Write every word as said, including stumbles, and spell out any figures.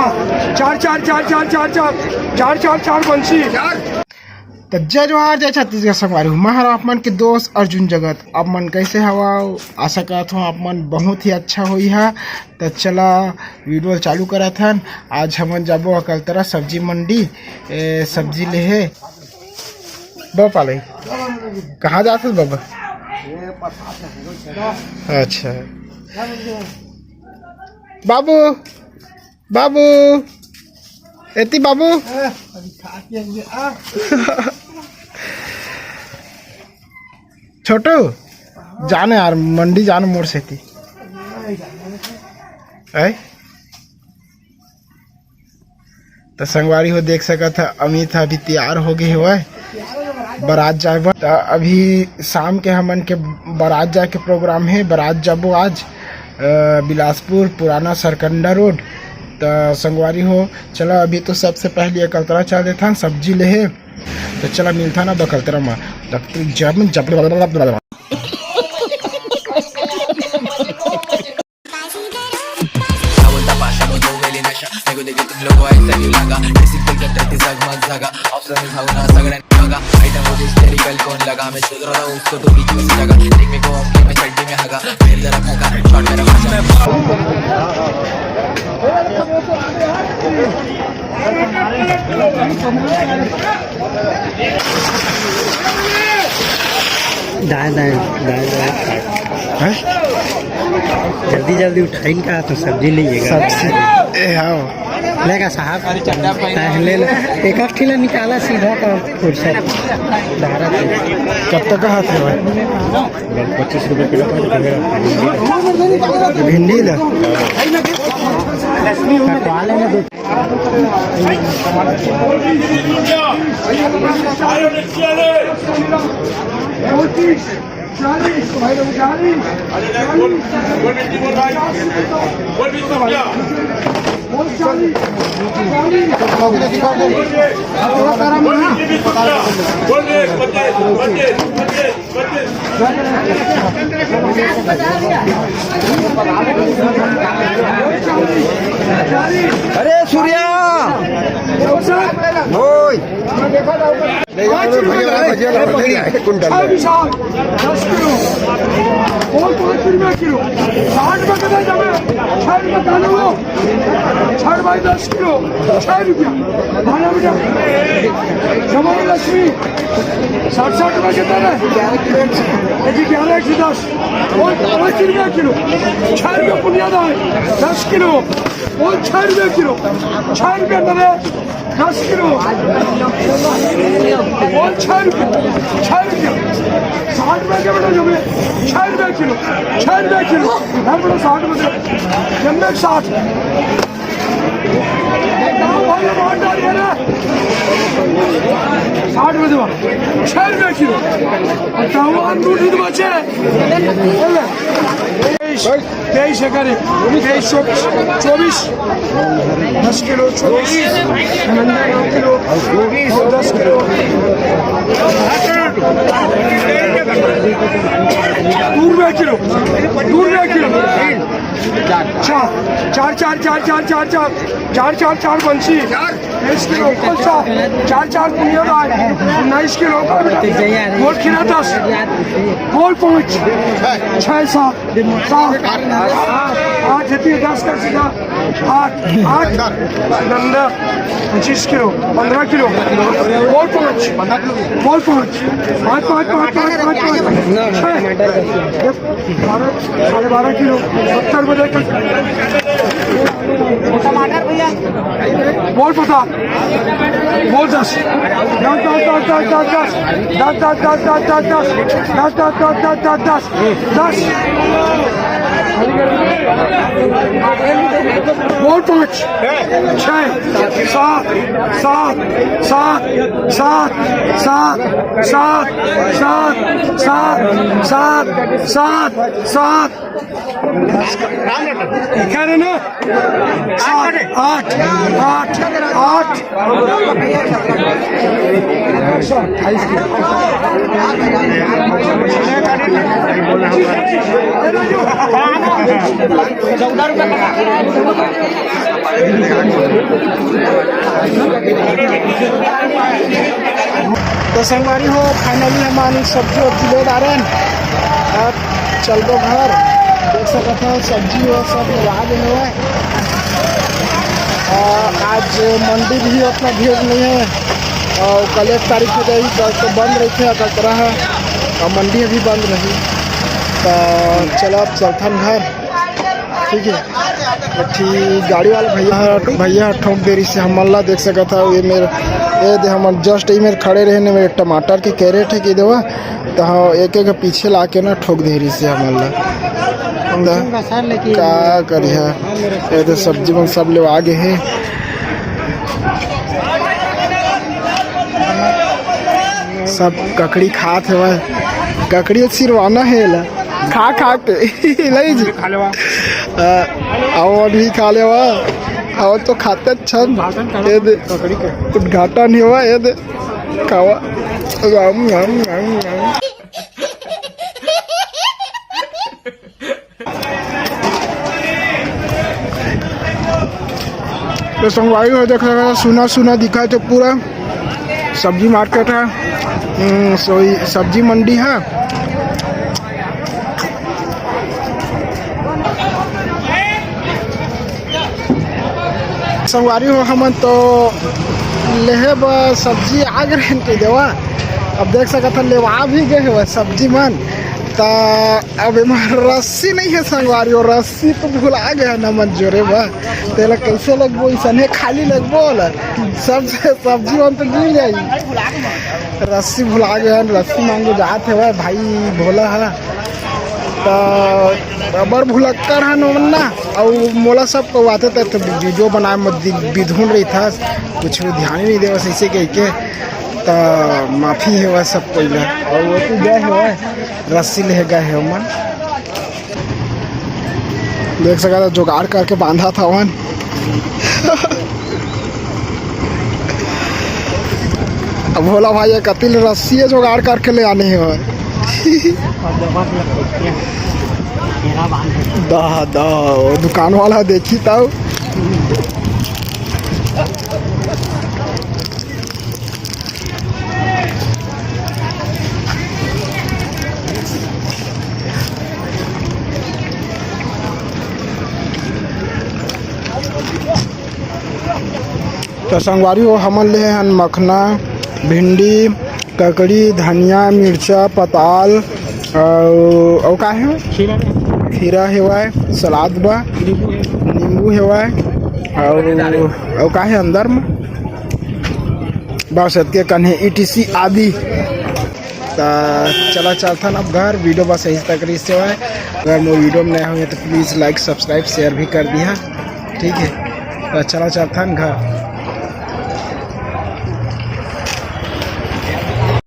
चार, चार, चार, चार, चार, चार, चार, चार, चार बंसी। त जय जोहार, जय छत्तीसगढ़ संगवारी हो। मैं हर आप मन के दोस्त अर्जुन जगत। आप मन कैसे हवव? आशा करत हूँ आप मन बहुत ही अच्छा होई हा। त चला वीडियो चालू करत हन। आज हमन जाबो अकलतरा सब्जी मंडी, ए, सब्जी लेहे। बाबा पाले, कहाँ जात हस बाबा? अच्छा बाबू, बाबू, एती बाबू। छोटू, जाने यार, मंडी जाने मोर सेती। ऐ? त संगवारी हो, देख सकत ह, अमित ह अभी तैयार हो गे हवय बारात जाए बर। त अभी शाम के हमन के बारात जाए के प्रोग्राम हे। बारात जाबो आज, अ, बिलासपुर पुराना सरकंडा रोड। त संगवारी हो, चला अभी तो सबसे पहले अकलतरा चल देथन सब्जी लेहे। त चला मिलथन अब अकलतरा म। जब, जब, जब दाएं, दाएं, दाएं, दाएं। हैं? जल्दी, जल्दी उठाइन का तो सब्जी लीजिएगा। सब्जी, ए, हाँ। लेगा साहब, पहले ले। एक आध ठेला निकाला सीधा तो फुर्सत। धारा से। कब तक का हाथ में है? पच्चीस रुपए किलो का तो भिंडी ले। कटवा लेना दो। अरे सूर्या, ओए। ले जाओ, भैया, भैया, भैया, कुंटल। छह रुपया, दस किलो। और पाँच रुपया किलो। साठ में कितना जमे? छह रुपया किलो। छह बाई दस किलो, छह रुपया। भाला बेटा, जमाई लक्ष्मी, साठ, साठ रुपया कितना है? ये जी ग्यारह एक सौ दस। और पाँच रुपया किलो, छह रुपया पुनिया दाल, दस किलो। और छह रुपया किलो, छह रुपया दाल, दस किलो। और छह रुपया, छह रुपया। साठ रुपया के बेटा जमे, छह रुपया किलो, छह रुपया किलो। है बेटा साठ रुपया, जमे साठ। साठ में देवा, छह रुपया किलो। और ताऊ आम दूध, दूध बचे। तेईस, तेईस एकड़ है, तेईस, चौबीस, चौबीस, दस किलो, चौबीस, नौ किलो, दस किलो, दू रुपया किलो, दू रुपया किलो। चार, चार, चार, चार बंसी। बीस किलो, कौन सा? चार, चार पुनिया दाल, उन्नीस किलो का बेटा। बोल खीरा दस, बोल पाँच, छः, सात, सात, आठ, आठ, दस का सीधा, आठ, आठ, नंदा, पच्चीस किलो, पन्द्रह किलो, बोल पाँच, बोल पाँच, पाँच, पाँच, छः। बारह, साढ़े बारह किलो, सत्तर में देख। टमाटर भैया। बोल पता। बोल दस। दस, दस, दस, दस, दस, दस। दस, दस, दस, दस, दस, दस। दस, दस, दस, दस, दस, दस। दस। बोल पाँच। छः। सात। सात। सात। सात। क्या रे ना? आठ, आठ, आठ, आठ। तो संगवारी हो, finally हमन सब्जी वब्जी ले डारेन। अब चलबो घर। देख सकत हो, सब्जी वो सब ला गे हवय। अ, आज मंडी भी उतना भीड़ नहीं है, और कल एक तारीख हो जाही, कल तो बंद रहिथे अकलतरा ह, और मंडी अभी बंद रही। तो चलो, अब चलथन घर। ठीक है, एक ठी गाड़ी वाला भैया ह, भैया ह ठोक दे रहिसे हमन ला, देख सकत हव। ये मेर, ये दे, हमन just ये मेर खड़े रहे ने, मेर टमाटर के कैरेट है कि देवा, तो हाँ, एक एक पीछे ला के ना ठोक दे रहिसे हमन ला। तो का करिहा, ये तो सब्जी मन सब लेवा गे हे। सब ककड़ी खात हवय, ककड़ी सिरवाना हे ला। खा खा के। नहीं जी। खा लेवा। अ, आओ, अभी खा लेवा। आओ तो खाते छन। उद्घाटन करो ये दे। ककड़ी के। उद्घाटन नहीं हुआ, ये दे। खावा। राम, राम, राम, राम। तो संगवारी हो, देख रहे हो, सुना सुना दिखा तो पूरा सब्जी मार्केट है। हम्म, सोई सब्जी मंडी है। संगवारी हो, हमन तो लेहे बर सब्जी आ गे रहेन के देवा। अब देख सकत हन, लेवा भी गे हवय सब्जी मन। त अब एमा रस्सी नहीं है संगवारी हो, रस्सी तो भुला गे हन हमन जोरे बर। तेला कैसे लगबो, इसने खाली लगबो ओला? सब सब्जी मन तो गिर जाही। रस्सी भुला गे हन, रस्सी मांगे जात हवय भाई भोला ह। त अब्बड़ भुलक्कड़ हन ओमन ना, अउ मोला सब कउवाथे त, त वीडियो बनाए म दि-, बिधुन रहिथस, कुछ ध्यान ही नहीं देवस ऐसे कह के। त माफी हे वह सब कोई ला। अउ वो तो गए हे वह, रस्सी ले गए हे ओमन। देख सकत हव, जुगाड़ करके बांधत हवन। अब भोला भाई एक अतिल रस्सी जुगाड़ करके ले आने हे। दा, दा, वो दुकान वाला देखी तब। तो संगवारी हो, हमन ले हन मखना, भिंडी, ककड़ी, धनिया, मिर्चा, पताल, अउ, अउ का हे? खीरा। खीरा हेवय, सलाद बा, नींबू हे। नींबू हेवय, अउ, अउ का हे अंदर म? बस अतके कन हे, ई टी सी आदि। त चला चलथन अब घर। वीडियो बस यही तक रहिस हवय। अगर मोर वीडियो में नया होंगे तो please like, subscribe, share भी कर दिहा, ठीक है? त चला चलथन घर।